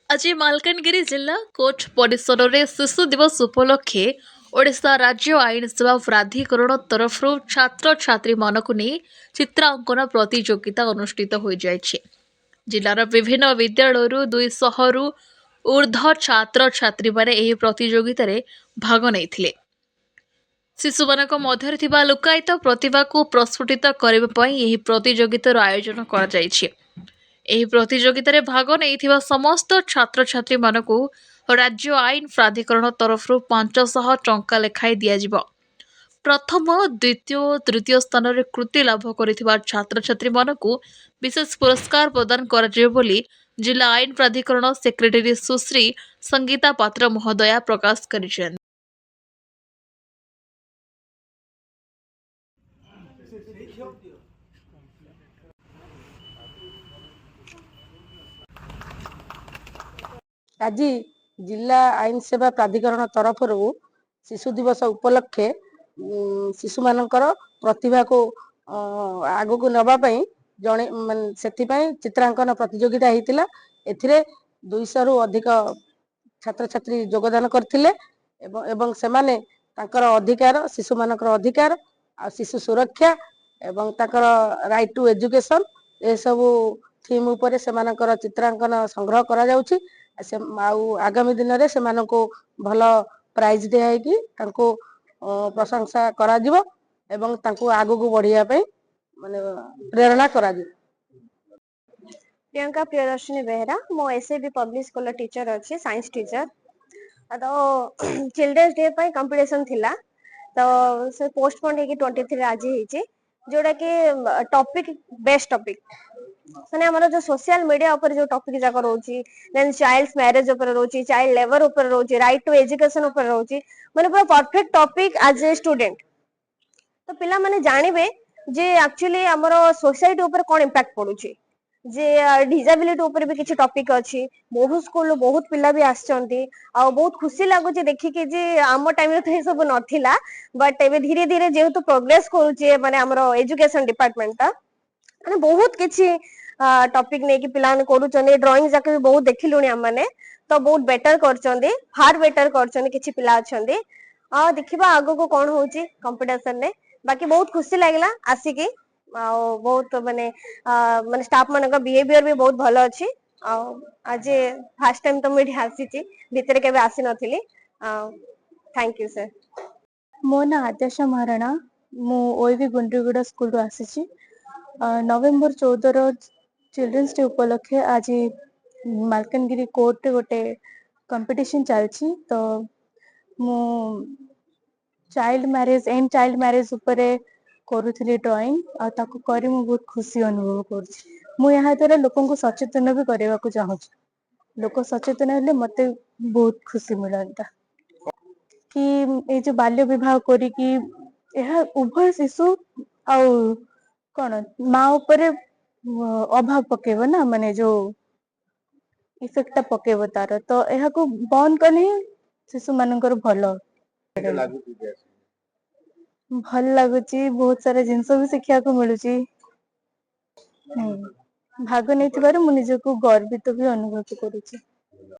ଆଜି ମାଲକାନଗିରି ଜିଲ୍ଲା କୋର୍ଟ ପରିସରରେ ଶିଶୁ ଦିବସ ଉପଲକ୍ଷେ ଓଡ଼ିଶା ରାଜ୍ୟ ଆଇନ ସେବା ପ୍ରାଧିକରଣ ତରଫରୁ ଛାତ୍ରଛାତ୍ରୀମାନଙ୍କୁ ନେଇ ଚିତ୍ରାଙ୍କନ ପ୍ରତିଯୋଗିତା ଅନୁଷ୍ଠିତ ହୋଇଯାଇଛି। ଜିଲ୍ଲାର ବିଭିନ୍ନ ବିଦ୍ୟାଳୟରୁ 200ରୁ ଉର୍ଦ୍ଧ୍ୱ ଛାତ୍ରଛାତ୍ରୀମାନେ ଏହି ପ୍ରତିଯୋଗିତାରେ ଭାଗ ନେଇଥିଲେ। ଶିଶୁମାନଙ୍କ ମଧ୍ୟରେ ଥିବା ଲୁକାୟିତ ପ୍ରତିଭାକୁ ପ୍ରସ୍ଫୁଟିତ କରିବା ପାଇଁ ଏହି ପ୍ରତିଯୋଗିତାର ଆୟୋଜନ କରାଯାଇଛି। ଏହି ପ୍ରତିଯୋଗିତାରେ ଭାଗ ନେଇଥିବା ସମସ୍ତ ଛାତ୍ରଛାତ୍ରୀମାନଙ୍କୁ ରାଜ୍ୟ ଆଇନ ପ୍ରାଧିକରଣ ତରଫରୁ 500 ଟଙ୍କା ଲେଖାଏଁ ଦିଆଯିବ। ପ୍ରଥମ, ଦ୍ୱିତୀୟ ଓ ତୃତୀୟ ସ୍ଥାନରେ କୃତି ଲାଭ କରିଥିବା ଛାତ୍ରଛାତ୍ରୀମାନଙ୍କୁ ବିଶେଷ ପୁରସ୍କାର ପ୍ରଦାନ କରାଯିବ ବୋଲି ଜିଲ୍ଲା ଆଇନ ପ୍ରାଧିକରଣ ସେକ୍ରେଟାରୀ ସୁଶ୍ରୀ ସଙ୍ଗୀତା ପାତ୍ର ମହୋଦୟା ପ୍ରକାଶ କରିଛନ୍ତି। ଆଜି ଜିଲ୍ଲା ଆଇନ ସେବା ପ୍ରାଧିକରଣ ତରଫରୁ ଶିଶୁ ଦିବସ ଉପଲକ୍ଷେ ଶିଶୁମାନଙ୍କର ପ୍ରତିଭାକୁ ଆଗକୁ ନେବା ପାଇଁ ଜଣେ ମାନେ ସେଥିପାଇଁ ଚିତ୍ରାଙ୍କନ ପ୍ରତିଯୋଗିତା ହେଇଥିଲା। ଏଥିରେ 200ରୁ ଅଧିକ ଛାତ୍ରଛାତ୍ରୀ ଯୋଗଦାନ କରିଥିଲେ ଏବଂ ସେମାନେ ତାଙ୍କର ଅଧିକାର, ଶିଶୁମାନଙ୍କର ଅଧିକାର ଆଉ ଶିଶୁ ସୁରକ୍ଷା ଏବଂ ତାଙ୍କର ରାଇଟ୍ ଟୁ ଏଜୁକେସନ୍, ଏସବୁ ଥିମ୍ ଉପରେ ସେମାନଙ୍କର ଚିତ୍ରାଙ୍କନ ସଂଗ୍ରହ କରାଯାଉଛି। ସେ ଆଉ ଆଗାମୀ ଦିନରେ ସେମାନଙ୍କୁ ଭଲ ପ୍ରାଇଜ୍ ଦିଆ ହେଇକି ତାଙ୍କୁ ପ୍ରଶଂସା କରାଯିବ ଏବଂ ତାଙ୍କୁ ଆଗକୁ ବଢ଼ିବା ପାଇଁ ମାନେ ପ୍ରେରଣା କରାଯିବ। ପ୍ରିୟଙ୍କା ପ୍ରିୟଦର୍ଶିନୀ ବେହେରା। ମୁଁ ଏସ୍ଏବି ପବ୍ଲିକ ସ୍କୁଲର ଟିଚର ଅଛି, ସାଇନ୍ସ ଟିଚର। ତ ଚିଲଡ୍ରେନ୍ସ ଡେ ପାଇଁ କମ୍ପିଟିସନ ଥିଲା, ତ ସେ ପୋଷ୍ଟପୋଣ୍ଡ ହେଇକି 23 ଆଜି ହେଇଛି, ଯୋଉଟା କି ଟପିକ ବେଷ୍ଟ ଟପିକ, ମାନେ ଆମର ଯୋଉ ସୋସିଆଲ ମିଡିଆ ଉପରେ ଯୋଉ ଟପିକ ଯାକ ରହୁଛି, ଦେନ୍ ଚାଇଲ୍ଡ ମ୍ୟାରେଜ ଉପରେ ରହୁଛି, ଚାଇଲ୍ଡ ଲେବର ଉପରେ ରହୁଛି, ରାଇଟ୍ ଟୁ ଏଜୁକେସନ ଉପରେ ରହୁଛି, ମାନେ ପୁରା ପରଫେକ୍ଟ ଟପିକ ଆଜ ଏ ଷ୍ଟୁଡେଣ୍ଟ। ତ ପିଲାମାନେ ଜାଣିବେ ଯେ ଆକ୍ଚୁଆଲି ଆମର ସୋସାଇଟି ଉପରେ କଣ ଇମ୍ପାକ୍ଟ ପଡୁଛି, ଯେ ଡିଜାବିଲିଟି ଉପରେ ବି କିଛି ଟପିକ ଅଛି। ବହୁତ ସ୍କୁଲରୁ ବହୁତ ପିଲା ବି ଆସିଛନ୍ତି ଆଉ ବହୁତ ଖୁସି ଲାଗୁଛି ଦେଖିକି ଯେ ଆମ ଟାଇମରେ ତ ଏସବୁ ନଥିଲା, ବଟ୍ ଏବେ ଧୀରେ ଧୀରେ ଯେହେତୁ ପ୍ରୋଗ୍ରେସ କରୁଛି, ମାନେ ଆମର ଏଜୁକେସନ ଡିପାର୍ଟମେଣ୍ଟଟା ମାନେ ବହୁତ କିଛି ଟପିକ ନେଇକି ପିଲାମାନେ କରୁଛନ୍ତି। ଡ୍ରଇଂ ଯାକ ବି ବହୁତ ଦେଖିଲୁଣି ଆମମାନେ, ତ ବହୁତ ବେଟର କରୁଛନ୍ତି, ଫାର ବେଟର କରୁଛନ୍ତି କିଛି ପିଲା ଅଛନ୍ତି। ଆଉ ଦେଖିବା ଆଗକୁ କଣ ହଉଛି କମ୍ପିଟିସନରେ। ବାକି ବହୁତ ଖୁସି ଲାଗିଲା ଆସିକି ଆଉ ବହୁତ ମାନେ ଷ୍ଟାଫ ମାନଙ୍କ ବିହେଭିୟର ବି ବହୁତ ଭଲ ଅଛି। ଆଉ ଆଜି ଫାର୍ଷ୍ଟ ଟାଇମ ତ ମୁଁ ଏଠି ଆସିଛି, ଭିତରେ କେବେ ଆସିନଥିଲି। ଆଉ thank you sir. ମୋ ନାଁ ଆଦ୍ୟାଶା ମହାରଣା। ମୁଁ ଓଏଭି ଗୁଣ୍ଡୁରିଗୁଡ଼ା ସ୍କୁଲରୁ ଆସିଛି। ନଭେମ୍ବର 14ର ଚିଲଡ୍ରେନ୍ସ ଡେ ଉପଲକ୍ଷେ ଆଜି ମାଲକାନଗିରି କୋର୍ଟରେ ଗୋଟେ କମ୍ପିଟିସନ ଚାଲିଛି। ତ ମୁଁ child marriage and child marriage ଉପରେ କରୁଥିଲି ଡ୍ରଇଂ, ଆଉ ତାକୁ କରି ମୁଁ ବହୁତ ଖୁସି ଅନୁଭବ କରୁଛି। ମୁଁ ଏହା ଦ୍ୱାରା ଲୋକଙ୍କୁ ସଚେତନ ବି କରିବାକୁ ଚାହୁଁଛି। ଲୋକ ସଚେତନ ହେଲେ ମତେ ବହୁତ ଖୁସି ମିଳନ୍ତା କି ଏଇ ଯୋଉ ବାଲ୍ୟ ବିବାହ କରିକି ଏହା ଉଭୟ ଶିଶୁ ଆଉ କଣ ମା ଉପରେ ଅଭାବ ପକେଇବ ନା, ମାନେ ଯୋଉ ଇଫେକ୍ଟ ଟା ପକେଇବ ତାର। ତ ଏହାକୁ ବନ୍ଦ କଲେ ହିଁ ଶିଶୁ ମାନଙ୍କର ଭଲ। ଭଲ ଲାଗୁଛି, ବହୁତ ସାରା ଜିନିଷ ବି ଶିଖିବାକୁ ମିଳୁଛି। ଭାଗ ନେଇଥିବାରୁ ମୁଁ ନିଜକୁ ଗର୍ବିତ ବି ଅନୁଭବ କରୁଛି।